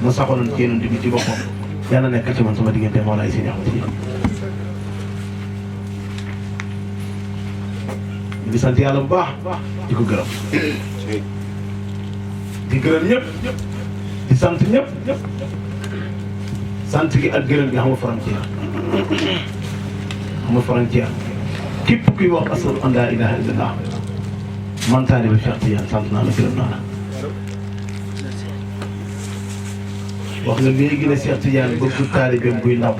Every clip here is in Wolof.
ma saxaloon ci yonent bi ci boppam yàlla nekk ci man sama diggante Mawlaay Seydi Ahmad Tijaan di sant yàlla bu baax di ko gërëm di gërëm ñëpp di sant ñëpp sant gi ak gërëm gi xamul frontière képp kuy wax ashhadu an laa ilaaha illallah man taalibe Cheikh Tidiane sant naa la gërëm naa la wax nga léegi ne Cheikh Tidiane bëggul taalibeem buy ndaw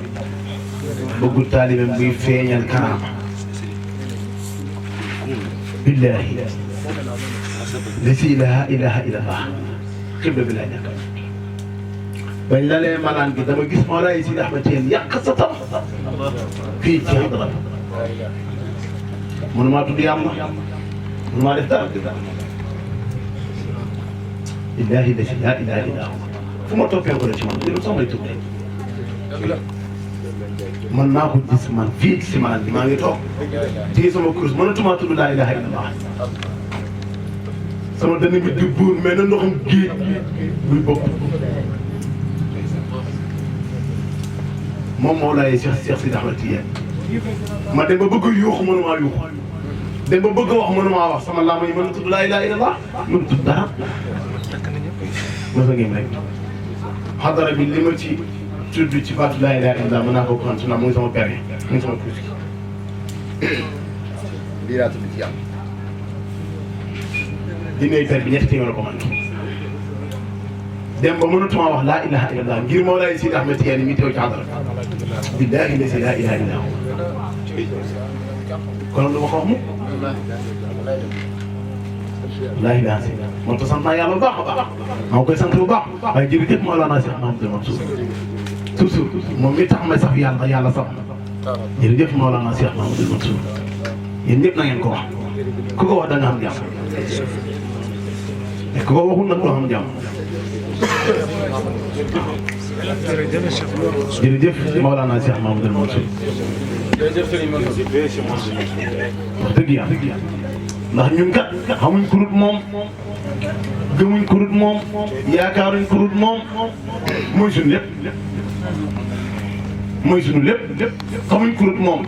bëggul taalibeem buy feeñal karaama billahi lasi laa ilaaha illallah xibla bi laa ñàkk bañ la lee malaan gi dama gis Mawlaay Seydi Ahmad Tijaan yàq sa tam fii ci xadra mënumaa tudd yàlla mënumaa def dara billahi lasi laa ilaaha illallah fu ma toppee ko la ci man loolu sax may tuddee man naa ko gis man fii ci malaan bi maa ngi toog téye sama kurus mënatumaa tudd laa ilaaha illallah sama dënn bi di buur mais na ndoxam géej buy bopp moom Mawlaay Cheikh Seydi Ahmad Tijaan ma dem ba bëgg a yuuxu mënumaa yuuxu dem ba bëgg a wax mënumaa wax sama làmmiñ mën na tudd laa ilaaha illallah mën tudd dara masa ngeen rek xadara bi li ma ci tudd ci baatu laa ilaaha illallah mën naa ko kontu na mu ngi sama pere mu ngi sama kurus lii laa tudd ci yàlla di nuyu per bi ñetti téeméer ko man dem ba mënatuma wax laa ilaaha illallah ngir Mawlaay Seydi Ahmad Tijaan mi teew ci xadara billaahi lasi laa ilaaha illa hu kon du ma ko wax mukk wallaahi laa si moo tax sant naa yàlla bu baax a baax maa ngi koy sant bu baax waaye jërëjëf Mawlana Cheikh Mahamadou Mansour toujours moom mi tax may sax yàlla yàlla sax jërëjëf Mawlana Cheikh Mahamadou Mansour yéen ñëpp na ngeen ko wax ku ko wax da nga xam jàmm ku ko waxul nag doo xam jàmm jërëjëf Mawlana Cheikh Mahamadou Mansour wax dëgg yàlla ndax ñun kat xamuñ ku dul moom gëmuñ ku dul moom yaakaaruñ ku dul moom mooy suñu lépp mooy suñu lépp xamuñ ku dul moom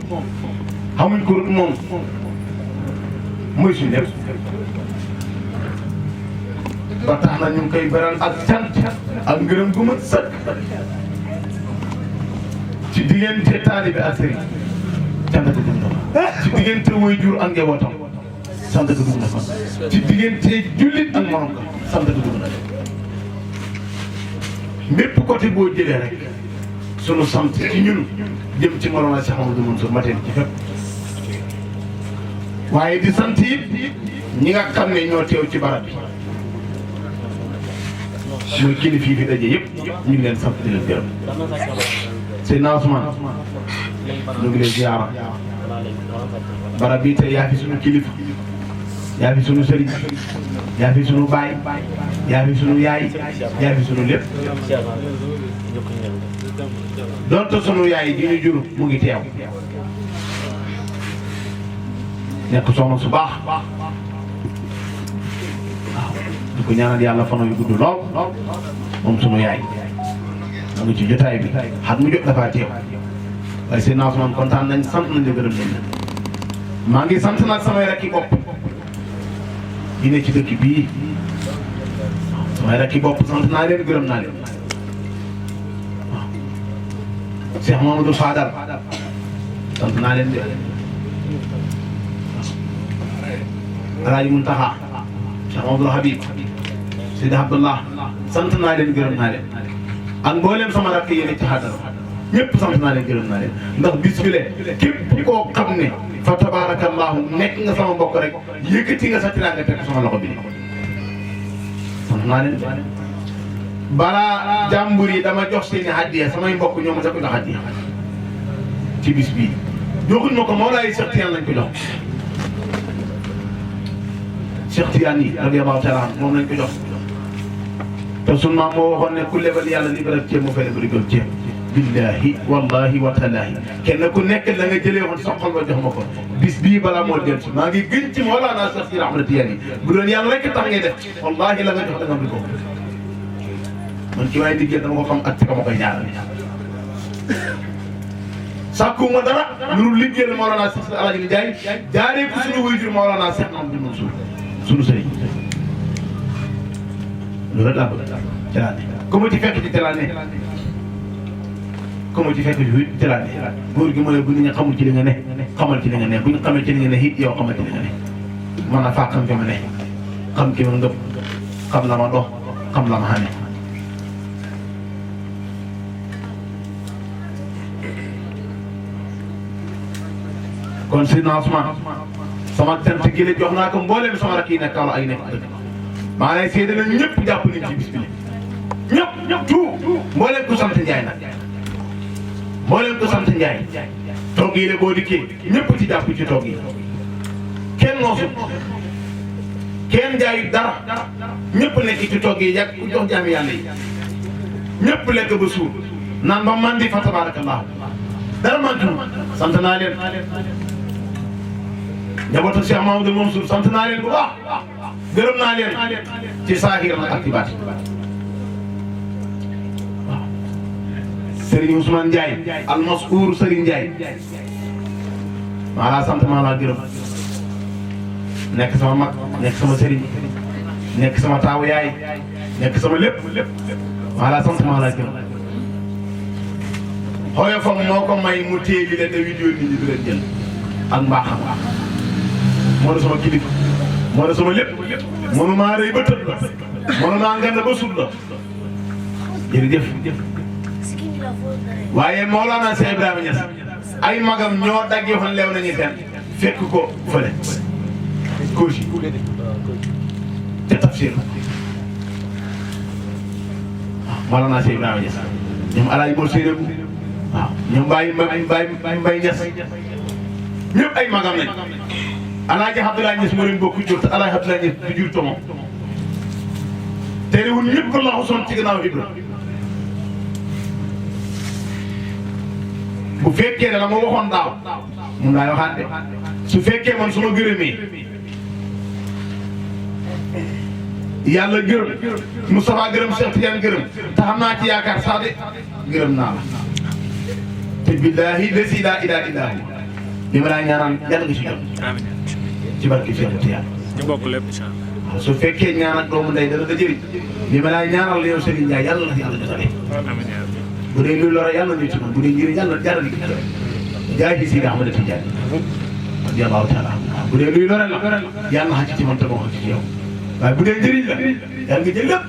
xamuñ ku dul moom mooy suñu lépp ba tax na ñu ngi koy beral ak cant ak ngërëm gu mat sëkk ci diggante taalibe ak sëriñ cant ko dugg na fa ci diggante waajur ak njabootam sant ko dugg na fa ci diggante jullit ak morom ka sant ko dugg na fa bépp côté boo jëlee rek sunu sant ci ñun jëm ci Mawlana Cheikh Mahamadou Mansour mateen ci fépp waaye di sant it ñi nga xam ne ñoo teew ci barab bi mooy kilifa yi fi daje yëpp ñu ngi leen sant di leen gërëm Seydina Ousmane ñu ngi leen ziyaara barab bii tey yaa fi sunu kilifa yaa fi sunu sëriñ yaa fi sunu baay yaa fi sunu yaay yaa fi sunu lépp donte sunu yaay ji ñu jur mu ngi teew nekk soxna su baax waaw di ko ñaanal yàlla fan yu gudd lool moom sunu yaay mu ngi ci jotaay bi xat mu jot dafa teew waaye seen Ousmane kontaan nañ sant nañ la gërëm nañ la maa ngi sant nag samay rakki bopp yi ne ci dëkk bii samay rakki bopp sant naa leen gërëm naa leen waaw Cheikh Mamadou Fadal sant naa leen de Alaaji Muntaxa Cheikh Mamadou Habib Seydi Abdallah sant naa leen gërëm naa leen ak mboolem sama rakk yéene ci xadara ñëpp sant naa leen gërëm naa leen ndax bis bi le képp koo xam ne fa tabarakallahu nekk nga sama mbokk rek yëkkati nga sa tiraanga teg sama loxo bi sant naa leen balaa jàmbur yi dama jox seeni hadiya samay mbokk ñoo ma sa ko jox hadiya ci bis bii joxuñ ma ko Mawlaay Cheikh Tidiane lañ ko jox Cheikh Tidiane yi radiyallahu taala anhu moom lañ ko jox te sunu maam moo waxoon ne ku lebal yàlla li bëri ceeb mu fay la bëri gëm ceeb billahi wallahi wa taalaahi kenn ku nekk la nga jëlee woon soxal ba jox ma ko bis bii balaa moo del si maa ngi gën ci Mawlana Cheikh Seydi Ahmad Tijaan yi bu doon yàlla rek tax ngay def wallahi la nga jox da nga am di ko man ki waaye liggéey dama ko xam ak ci ma koy jaarale sàkkuma dara lu dul liggéeyal Mawlana Cheikh Alaaji Ndiaye jaaree ko suñu waajur Mawlana Cheikh Mamadou Mansour suñu sëriñ loolu laa bëgg ci laa ne ku ma ci fekk ci laa ne ku ma ci fekk ci laa ne góor gi mooy bu nit ñi xamul ci li nga ne xamal ci li nga ne bu ñu xamee ci li nga ne it yow xamal ci li nga ne man a faa xam fi ma ne xam ki ma ngëp xam la ma dox xam la ma xamee kon si Ousmane sama tent gi la jox naa ko mbooleem sama rakk yi nekk Kaolack ay nekk dëkk maa lay seede na ñëpp jàpp nañ ci bis bi ñëpp tout mbooleem ku sant Ndiaye nag mbooleem ku sant Ndiaye togg yi la boo dikkee ñëpp ci jàpp ci togg yi kenn noosu kenn jaayu dara ñëpp nekk ci togg yi yàgg ku jox jaami yàlla yi ñëpp lekk ba suur naan ba man di fa tabarakallah dara mantu sant naa leen njabootu Cheikh Mamadou Mansour sant naa leen bu baax gërëm naa leen ci saahir nag ak ci baat waaw Serigne Ousmane Ndiaye almaskuur Serigne Ndiaye maa laa sant maa laa gërëm nekk sama mag nekk sama Serigne nekk sama taawu yaay nekk sama lépp maa laa sant maa laa gërëm xooyo fam moo ko may mu téye li leen de vidéo nit ñi di leen jël ak mbaaxam moo da sama kilifa moo da sama lépp mënu maa rëy ba tëdd la mënu maa ngand ba sut la jërëjëf waaye Mawlana Cheikh Ibrahima Niass ay magam ñoo dagg yoo xam leew nañu seen fekk ko fële Kosi te tafsir la waaw Mawlana Cheikh Ibrahima Niass ñoom Alaaji Mor Séeréer waaw ñoom Baye Niass ñëpp ay magam lañ Alaaji Abdoulaye Niass moo leen bokk jur te Alaaji Abdoulaye Niass du jur tomo terewul ñëpp ko laxu soon ci gannaaw Ibra bu fekkee ne la ma waxoon daaw mun naa waxaat de su fekkee man su ma gërëmee yàlla gërëm Moustapha gërëm Cheikh Tidiane gërëm te xam naa ci yaakaar sax de gërëm naa la te billaahi lasi laa ilaaha illaa hu li ma laa ñaanal yàlla nga si jot ci barke Cheikh Tidiane ñu bokk lépp incha allah su fekkee ñaan ak doomu ndey dana da jëriñ li ma laa ñaanal yow Serigne Ndiaye yàlla la yàlla jotale bu dee luy lore yàlla ñu ci man bu dee njëriñ yàlla jaarale gi jaay ci Sidi Ahmad Tidiane radiyallahu taala bu dee luy lore la yàlla xaj ci man te moo xaj ci yow waaye bu dee njëriñ la yàlla nga jël lépp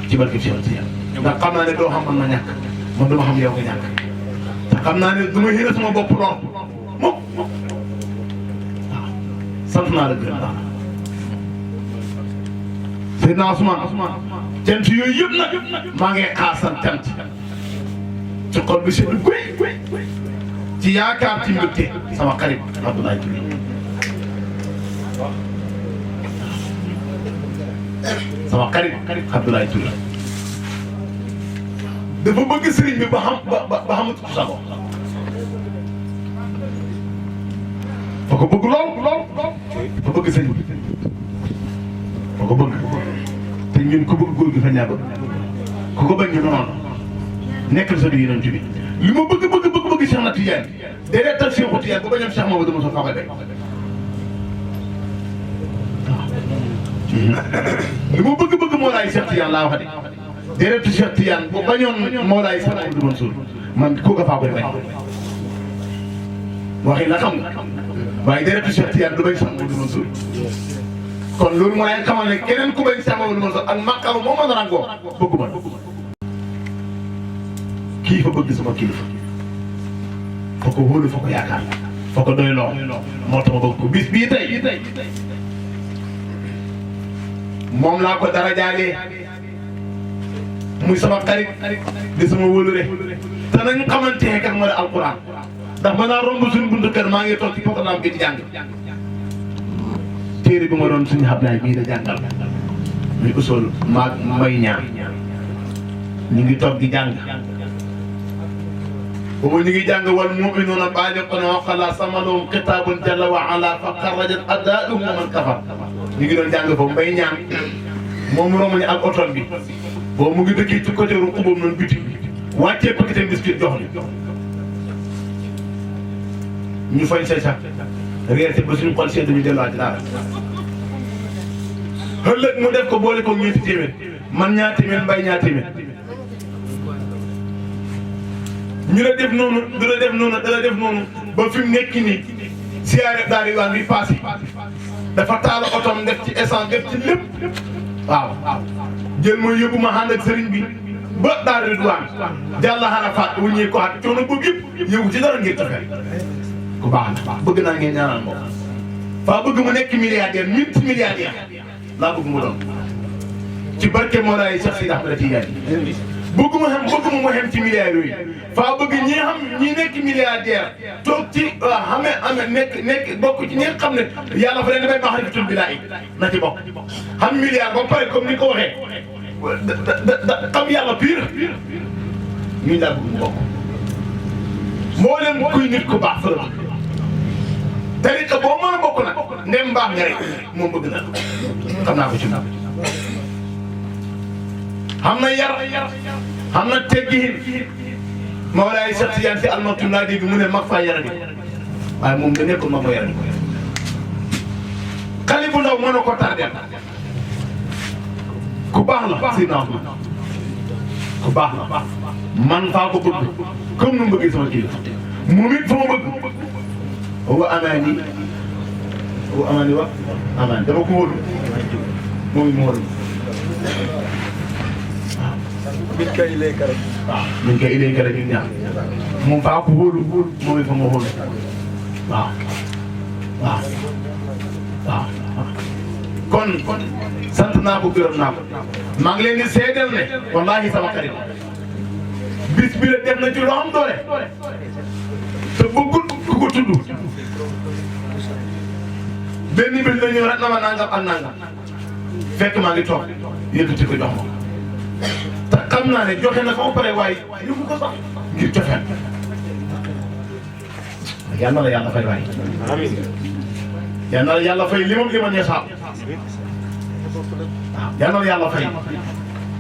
ci barke Cheikh Tidiane ndax xam naa ne doo xam man ma ñàkk man duma xam yow nga ñàkk te xam naa ne du ma xëy sama bopp lool moom waaw sant naa la gërëm naa la Seydina Ousmane cant yooyu yëpp nag maa ngi xaasan cant ci xol bi sedd guy ci yaakaar ci mbégte sama xarit Abdoulaye Touré sama xarit Abdoulaye Touré dafa bëgg sëriñ bi ba xamatu ko sago fa ko bëgg lool fa bëgg sëriñ bi fa ko bëgg te ñun ku bëgg góor gi fa ñaa bëgg ku ko bañ ñu noonu nekkal sa du yonent bi li ma bëgg Cheikh na Tidiane déedéet tal Cheikh Tidiane ba bañoon Cheikh Mamadou Moussa Faye bay li ma bëgg Mawlaay Cheikh Tidiane laa wax de déedéet Cheikh Tidiane ba bañoon Mawlaay Cheikh Mamadou Mansour man kooka faa koy bañ waxi la xam nga waaye déedéet Cheikh Tidiane du bañ Cheikh Mamadou Mansour kon loolu moo leen xamal ne keneen ku bañ Cheikh Mamadou Mansour ak maqaam moo mën a ràngoo bëgguma kii fa bëgg sama kilifa fa ko wóolu fa ko yaakaar fa ko doy loo moo tax ma bëgg ko bis bii tey moom laa ko dara jaalee muy sama xarit di sama wóolure te nañu xamante ne kat moo di alquran ndax ma naa romb suñu buntu kër maa ngi toog ci programme bi di jàng téere bi ma doon suñu Ablaye bii da jàngal muy usul maag mbay ñaar ñu ngi toog di jàng boobu ñu ngi jàng wal mu'minuuna baaliquuna wa qad samalahum kitaabun jalla wa ala fa xarrajat adaaduhum man kafar ñu ngi doon jàng foofu mbay ñaan moom romb ñu ak oto bi boo mu ngi dëkkee ci côté ru ubam noonu biti wàccee paquet biscuit jox ñu fay say sax réerte ba suñu xol sedd ñu delluwaat ci dara ëllëg mu def ko boole ko ñeenti téeméer man ñaar téeméer mbay ñaar téeméer ñu la def noonu du la def noonu da la def noonu ba fi mu nekk nii siyaare daal di waan bi paas yi dafa taal otoom def ci essence def ci lépp waaw jël mooy yóbbu ma ànd ak sëriñ bi ba daal di duwaan jàlla xarafaat wu ñuy ko xat coono bëgg yëpp yëngu ci dara ngir tafeel ku baax na bëgg naa ngeen ñaanal moom faa bëgg mu nekk milliardaire multimilliardaire laa bëgg mu doon ci barke Mawlaay Cheikh Sidi Ahmed Tidiane bëgguma mu xem ci milliards yooyu faa bëgg ñi nekk milliardaire toog ci nekk bokk ci ñi nga xam ne yàlla fa leen dafay baax rek tul bilaay na ci bokk xam milliard ba pare comme ni ko waxee xam yàlla pire ñuy daal bëgg mu bokk moo leen kuy nit ku baax fa la tariqa boo mën a bokk nag ndem baax nga rek moom bëgg na xam naa ko ci xam na yar xam na teggiin Mawlaay Cheikh Tidiane Sy Al Maktoum laa dégg mu ne mag faa yaradi waaye moom da nekkul mag fa yaradi xale bu ndaw mën a ko tardeel ku baax la si naaw ku baax la man faa ko bëgg comme nu mu bëggee sama kilifa moom it fa ma bëgg wa amaani wa amaani dama ko wóolu moom it mu wóolu min kay ilayka rek. waaw min kay ilayka rek ñun ñaar moom faa ko wóolu moom it fa ma wóolu waaw kon sant naa ko gërëm naa ko maa ngi leen di seedeel ne wallaahi sama xarit bis bi la def na ci loo am doole te bëggul ku ko tudd benn bis la ñëw rek na ma nangam ak nangam fekk maa ngi toog yëkkati ko jox ma te xam naa ne joxe na ko ba pare waaye yóbbu ko sax ngir joxe yal na la yàlla fay waay yal na la yàlla fay li ma ñeesaam waaw yal na la yàlla fay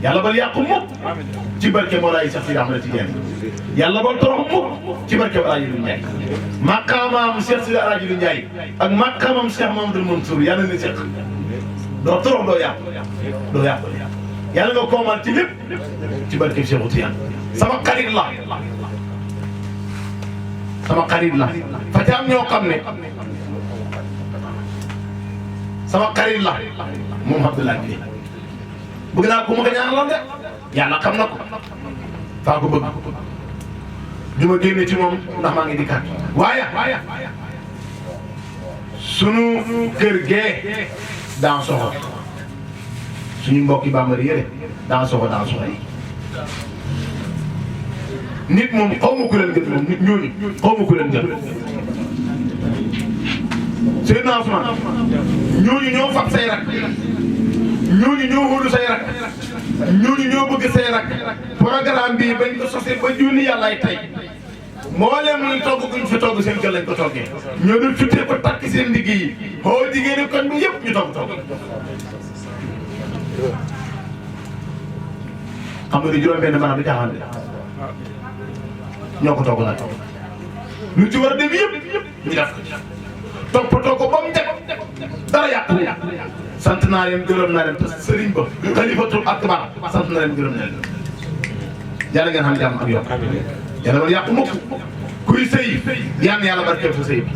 yàlla bal yàqu mukk ci barke Mawlaay Cheikh Sidi Ahmed Tidiane yàlla bal torox mukk ci barke Alaaji Lu Njaay maqaamam Cheikh Sidi Alaaji Lu Njaay ak maqaamam Cheikh Mamadou Mansour yàlla na Cheikh doo torox doo yàqu yàlla nga koomal ci lépp ci barke Cheikh Tidiane sama xarit la fa ca am ñoo xam ne sama xarit la moom Abdoulaye bi bëgg naa ko ma ko ñaanal de yàlla xam na ko faa ko bëgg du ma génne ci moom ndax maa ngi dikkaat waaye sunu kër gee dans soxo suñu mbokki bambara yële dans soxo yi nit moom xaw ma ku leen gën moom nit ñooñu xaw ma ku leen gën Seydina Ousmane ñooñu ñoo fab say rak ñooñu ñoo wóolu say rak ñooñu ñoo bëgg say rak programme bi bañ ko sosee ba junni yàllaay tey moo leen luñ togg guñ fi togg seen kër lañ ko toggee ñoo doon fittee ko takk seen ndigg yi xoo jigéeni koñ bi yëpp ñu togg xam nga ni juróom-benn maanaam du caaxaan de ñoo ko togg nag lu ci war a dem yëpp ñu def toppatoo ko ba mu teg dara yàqu sant naa leen gërëm naa leen te sëriñ ba xalifatul akbar sant na leen gërëm na leen yàlla ngeen xam jàmm ak yokk yàlla wala yàqu mukk kuy sëy yal na yàlla barkeel sa sëy bi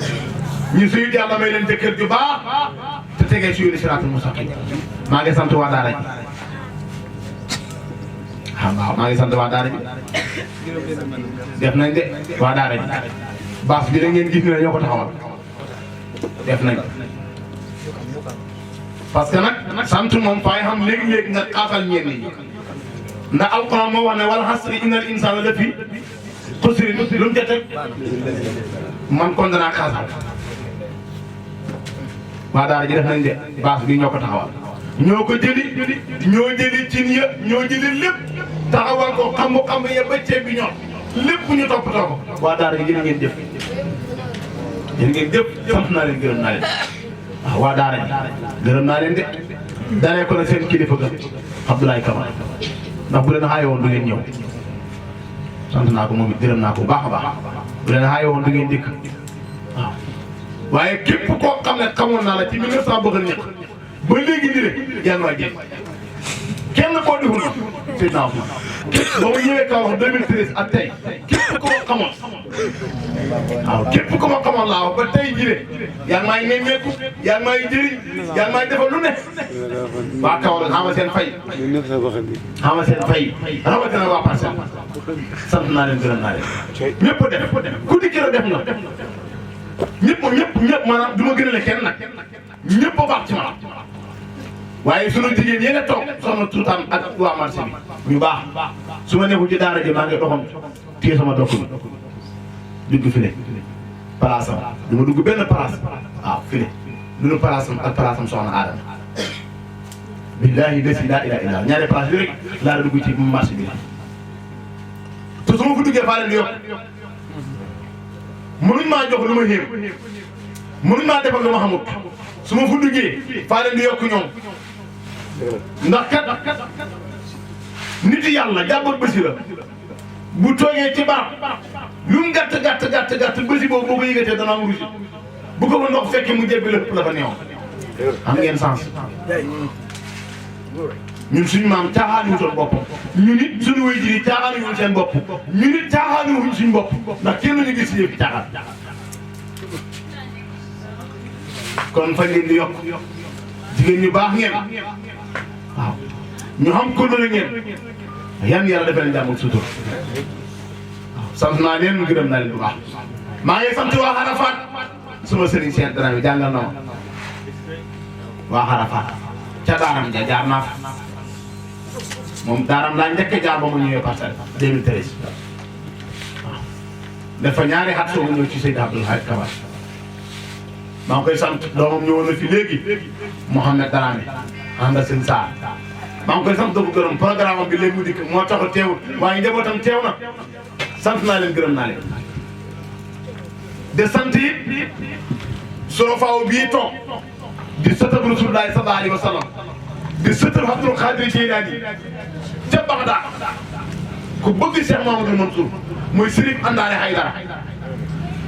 ñu sëy yàlla may leen jëkkër ju baax te tegee ci yoonu siraatul mustaqim maa ngi sant waa daara ji waaw maa ngi sant waa daara ji def nañ de waa daara ji baas bi da ngeen gis ne ñoo ko taxawal def nañ parce que nag sant moom fay xam léegi-léegi nga xaasal ñenn ñi ndax alquran moo wax ne wal hasri innal insana lafi xusri lu mu ca teg man kon danaa xaasal waa daara ji def nañ de baas bi ñoo ko taxawal ñoo ko jëli cin ya ñoo jëli lépp taxawal ko xam ya ba ceeb bi ñor lépp ñu toppatoo ko waa daara ji jërë ngeen jëf yéen ngeen jëf sant naa leen gërëm naa leen waaw waa daara ji gërëm naa leen de daanee ko ne seen kilifa ga Abdoulaye Camara ndax bu leen xaayee woon du ngeen ñëw sant naa ko moom it gërëm naa ko bu baax a baax bu leen xaayee woon du ngeen dikk waaw waaye képp koo xam ne xamoon naa la ci 1900 bëgg ñëpp ba léegi nii rek yaa ngi may jël kenn koo deful Seydina Ousmane ba mu ñëwee kaw wax 2013 ak tey képp ku ma xamoon waaw képp ku ma xamoon laa wax ba tey jii de yaa ngi may nemmeeku yaa ngi may jëriñ yaa ngi may defal lu ne waa kaw la xama seen fay xama seen fay rawatina waa Parcelles sant naa leen gërëm naa leen ñëpp a def ku dikk la def na ñëpp maanaam du ma gënale kenn nag ñëpp a baax ci ma waaye sunu jigéen yéen a toog soxna tuutaan ak waa marché bi ñu baax su ma nekkul ci daara ji maa ngi doxam téye sama dokk bi dugg file place am du ma dugg benn place waaw file lu nu place am ak place am soxna Adama billahi des yi laa ilaaha illa ñaari place yi rek laa dugg ci marché bi te su ma fa duggee faa leen di yokk mënuñ maa jox lu ma xéem mënuñ maa defal lu ma xamut su ma fa duggee faa leen di yokk ñoom ndax kat nit yàlla jàppoon bësi la bu toogee ci barab lu mu gàtt bësi boobu boo ko yëgatee dana am rusi bu ko fa ndox fekkee mu jébbi lépp la fa neewoon am ngeen sens ñun suñu maam caaxaani wutoon boppam ñun it suñu way jiri caaxaani wuñ seen bopp ñun it caaxaani wuñ suñu bopp ndax kenn ñu gis si yëf caaxaan kon fa ngeen di yokk jigéen ñu baax ngeen waaw ñu xam ko loolu ngeen yan yàlla defal leen jàmm ak sutur waaw sant naa leen gërëm naa leen bu baax maa ngi sant waa Arafat suma sëriñ Cheikh Dramé bi jàngal na ma waa Arafat ca daaram ja jaar naa fa moom daaram laa njëkk a jaar ba mu ñëwee Parcelles 2013 waaw dafa ñaari xat soo ñëw ci Seydou Abdoul Hadj Kabar maa ngi koy sant doomam ñëwoon na fi léegi Mouhamed Dramé ànd ak seen saa maa ngi koy sant bu gërëm programme bi léegi mu dikk moo tax teewul waaye njabootam teew na sant naa leen gërëm naa leen de sant it soo faaw bii toog di sëtëb Rasulullaahi sallallaahu alayhi wa sallam di sëtëb Abdul Xaadir Jilaani ca Bagdad ku bëgg Cheikh Mamadou Mansour mooy Sëriñ Andaare Haydara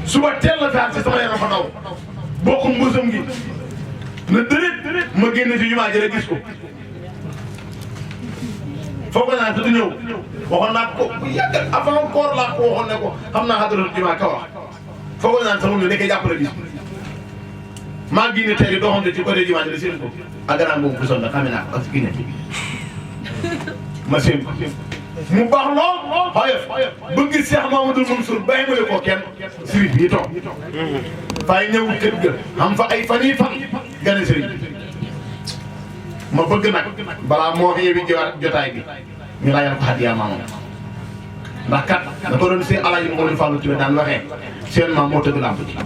suba teel la fi si sama yaram fa daw bokk mbusam gi na dërët ma génn ci jumaa jële gis ko foog naa te du ñëw waxoon naa ko bu yàgg avant koor laa ko waxoon ne ko xam naa xadratul jumaa ka wax foog naa sama ñu nekkee jàppale gis maa ngi ne tey doxante ci côté jumaa jële seen ko ak gannaaw boobu bu sonn xame naa ko parce que ma seen ko mu baax lool xoyof bëgg Cheikh Mamadou Mansour bàyyi ma ko kenn sëriñ bi toog fay ñëw kër ga xam fa ay fan yi fan gane sëriñ ma bëgg nag balaa moo xëyee bi jotaay bi ñu laajal ko hadiya maamam ndax kat da ko doon see Alaaji Mawlid Fallou Touré daan waxee seen maam moo tëgg làmb ji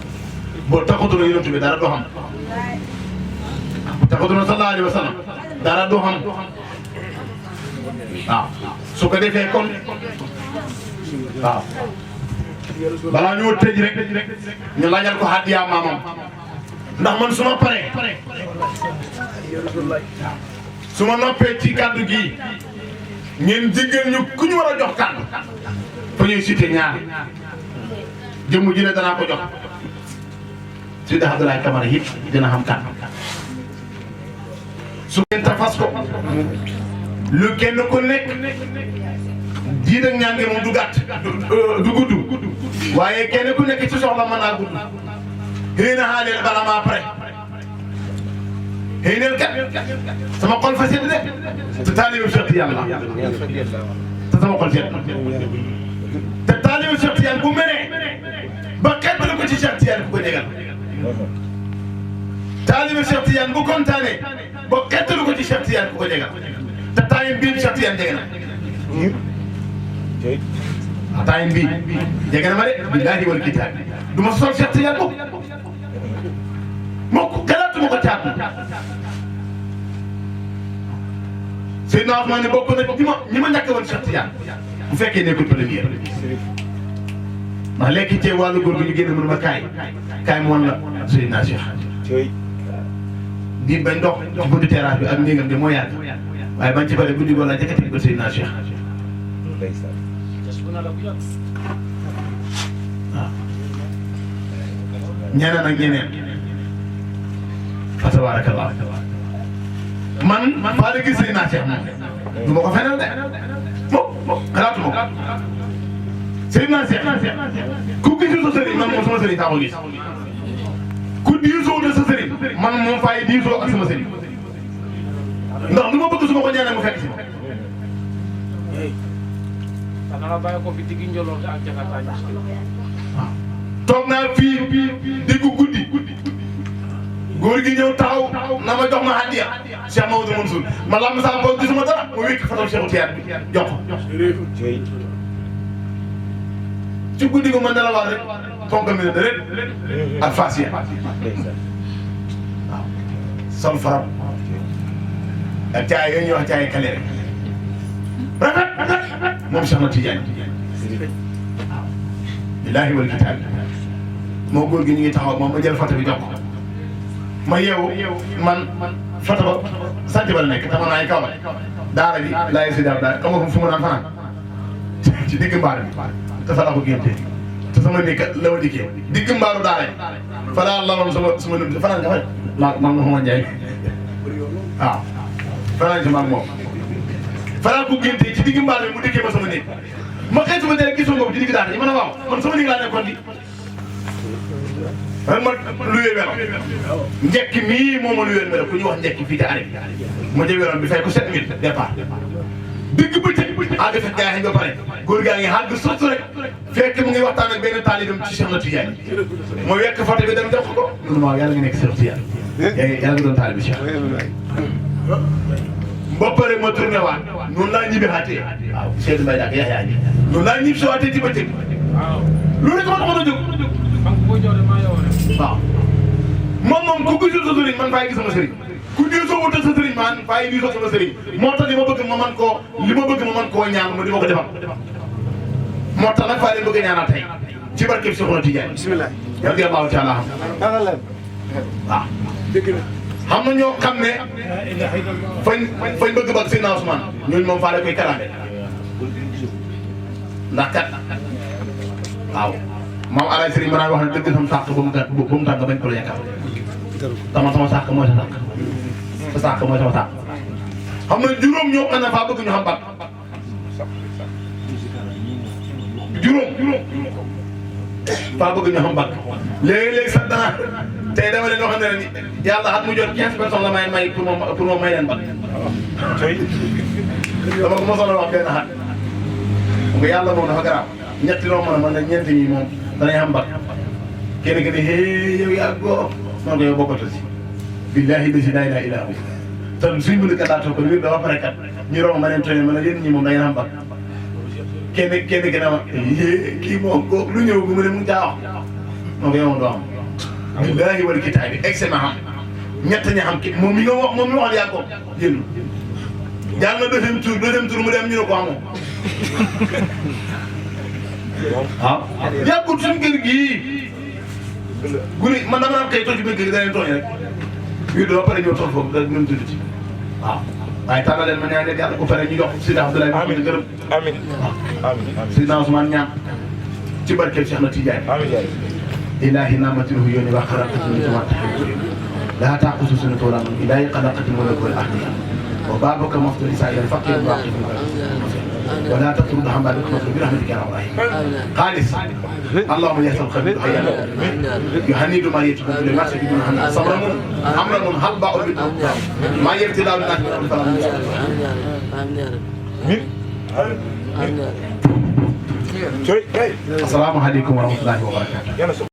boo taxatu na yonent bi dara doo xam taxatu na sallallahu alayhi wa sallam dara doo xam waaw su ko defee kon waaw balaa ñoo tëj rek ñu laajal ko hadiya maamam ndax man su ma paree su ma noppee ci kàddu gii ngeen jéggal ñu ku ñu war a jox kàddu fa ñuy cité ñaar jëmm ji ne danaa ko jox Seydi Abdoulaye Camara it dina xam kàddu su ngeen tafas ko lu kenn ku nekk jiit ak ñaan moom du gàtt du gudd waaye kenn ku nekk ci soxla mën naa gudd xëy na xaaleel bala maa pare xëy na kat sama xol fa sedd de te taalibe Cheikh Tidiane la te sama xol sedd te taalibe Cheikh Tidiane bu meree ba xet ba ko ci Cheikh Tidiane ku ko jégal taalibe Cheikh Tidiane bu kontaanee ba xet ko ci Cheikh Tidiane ku ko jégal te taayim bii Cheikh Tidiane jege na waaw taayim bii jege na ma de billaahi wal kitaab du ma sol Cheikh Tidiane moo ko xalaatuma ko caatu Seydina Ousmane ne bokk na ñi ma ñàkk woon Cheikh Tidiane bu fekkee nekkul première ndax léegi ci wàllu góor gi ñu génn mënu ma kaay mu woon la Seydina Cheikh di bañ dox ci buntu terrasse bi ak néegam de moo yàgg waaye bañ ci pare guddi googu laa jëkkati ko Seydina Cheikh waaw ñeneen ak ñeneen fa tabarakallah man faa la gis Seydina Cheikh moom du ma ko fenal de moom xalaatu ma ko Seydina Cheikh ku gisul sa sëriñ man moom sama sëriñ taa ko gis ku diisoo de sa sëriñ man moom faay diisoo ak sama sëriñ ndax lu ma bëgg su ma ko ñaanee mu fekk si ma. waaw toog naa fii diggu guddi góor gi ñëw taxaw na ma jox ma hadiya Cheikh Maodo Mansour ma lamb saa boo gisuma dara mu wékk fatal Cheikh Tiyaan bi jox ko. ci guddi gu ma nelawaat rek fonk mi ne rek ak Fassiya waaw sol faram ak caay yooyu ñuy wax caay kale rek rafet moom Cheikh na Tidiane waaw billaahi wal kitaab moo góor gi ñu ngi taxaw moom ma jël photo bi jox ko ma yeewu man photo ba sant ba la nekk te man ay kaw daara bi laay si daal daal xam nga fu mu naan fanaan ci digg mbaar bi te fa la ko génte te sama nekk la ma dikkee digg mbaaru daara yi fa laa laloon sama nëb fanaan nga fa la man Mouhamed Ndiaye waaw fanaan si maag moom fa laa ko génte ci digg mbaar bi mu dikkee ma sama néeg ma xëy sama néeg gisoo nga ci digg daara yi ma ne waaw man sama néeg laa nekkoon di ren ma luyee welo njëkk mii moo ma luyee welo ku ñu wax njëkk fii te arrêt ma jël weloon bi fay ko 7000 départ digg bëccëg àgg fekk gaa yi ba pare góor gaa ngi àgg surtout rek fekk mu ngi waxtaan ak benn taalibam ci Cheikh na Tidiane ma wekk photo bi dem jox ko mun ma yàlla nga nekk Cheikh Tidiane yàlla nga doon taalibi Cheikh ba pare ma tourné waat noonu laa ñibbi xaatee waaw Cheikh Mbaye Diack yaa ñi noonu laa ñibbi si waatee ci bëccëg loolu rek ma taxoon a jóg waaw moom ku gisul sa sëriñ man faay gis sama sëriñ ku diisoo wutal sa sëriñ man faay diisoo sama sëriñ moo tax li ma bëgg ma man koo ñaan ma di ma ko defal moo tax nag faay leen bëgg a ñaanal tey ci barkeb Cheikhouna Tidiane bismillah radiyallahu taala waaw xam na ñoo xam ne fañ bëgg bëgg Seydina Ousmane ñooñu moom faale koy karaame ndax kat waaw moom alaay sëriñ ma naan wax ne dëgg sama sàq ba mu tàgg bañ ko la yaakaar sama sàq mooy sa sàq sa sàq mooy sama sàq xam nga juróom ñoo xam ne faa bëgg ñu xam bat juróom faa bëgg ñu xam bat léegi-léegi sax dana tey dama leen wax ne ni yàlla at mu jot 15 personnes la may pour moom may leen bat dama ko mosoon a wax benn xat nga yàlla moom dafa garaaw ñetti loo mën a mën na ñeenti ñi moom danañ xam bat kenn ki ne hee yow yaa góor man ko yow bokkatu si billaahi lasi laa ilaaha illaa huwa te suñ mënu kat laatoo ko wér dafa pare kat ñu romb ma leen tooñee ma ne yéen ñi moom da ngeen xam bat kenn ki ne ma kii moom ko lu ñëw gu mu ne mu ngi caa wax man ko yow moom doo xam billaahi wal kitaabi excellent xam ñett ña xam ki moom mi nga wax moom mi waxal yaa ko yéen jàll na deuxième tour mu dem ñu ne ko amoo waaw yàggul suñu kër gii gune man dama naan kay toog ci biir kër gi da leen tooñ rek wii doo pare ñëw toog foofu da ñun tudd ci waaw waaye tànnal leen ma ñaan leen yàlla ko pare ñu jox Sidi Abdoulaye ma ko gërëm amiin amiin Sidina Ousmane ñaan ci barkeb Cheikh na Tidiane ilahi naamatiruhu yooni wa xaraqati min sama taxaw laa taaqusu sunnatu wala nawm ilahi xalaqati mulka wal ahdiya wa baabaka maftuh lisa'il faqir waaqif ولا تطرد حمالك مطلوب برحمتك يا رب العالمين خالص اللهم يحسن الخبير حيانا يهني ما يجب ما تجدون حنا صبر امر هل باء ما يبتلى الناس فلا امين السلام عليكم ورحمه الله وبركاته